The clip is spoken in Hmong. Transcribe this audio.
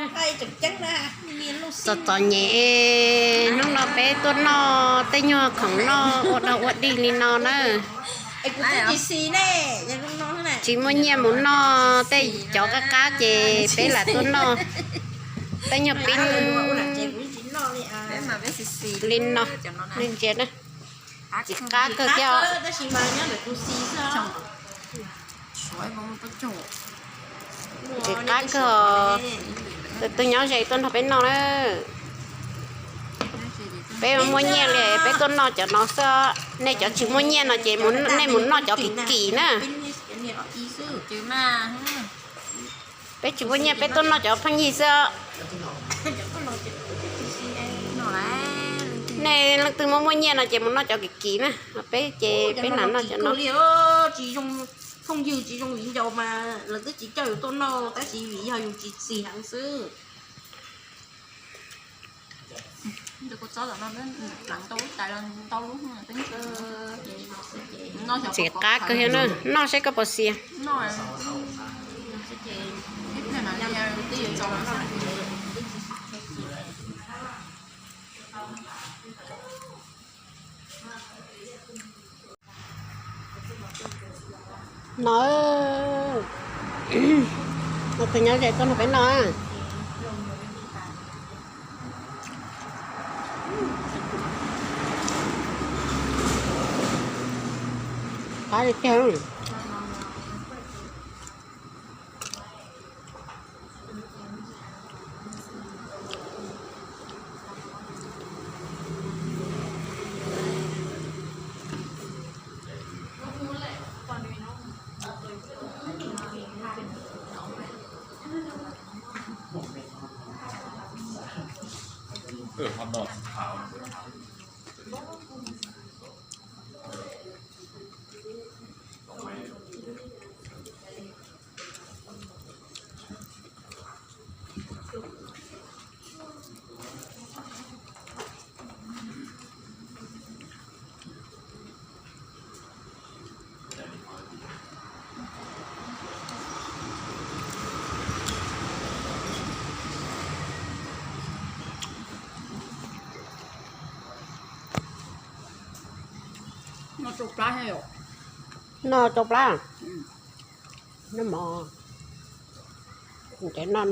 Txom txom nyem, hnub no peb tuaj noj tej nyuag khoom noj ua dog ua dig li no na. Tsis muaj nyiaj mus noj tej cov qab qab ces peb lam tuaj noj tej nyuag pib li no. Nej ntsia na, txiv qab kawg thiab. Txiv qab kawg, tus twg nyob ze tuaj nrog peb noj na. Peb muaj nyiaj li peb tuaj noj cov no xwb, nej cov tsis muaj nyiaj no ces nej mus noj cov kim kim na. Peb tsis muaj nyiaj peb tuaj noj cov pheej yig xwb. Nej leej twg muaj muaj nyiaj no ces mus noj cov kim kim na, peb ces peb lam noj cov no. Phooj ywg tsis zoo viv ncaus mas lawv twb tsis coj yus tuaj noj tab sis vim yog yus tsis txis heev xwb. Ntxiv qab kawg thiab na, noj seb koj puas xiav. No, no tus nyob ze tuaj nrog peb noj. Qab li tiag. Noj rau plab. Noj mov, noj no.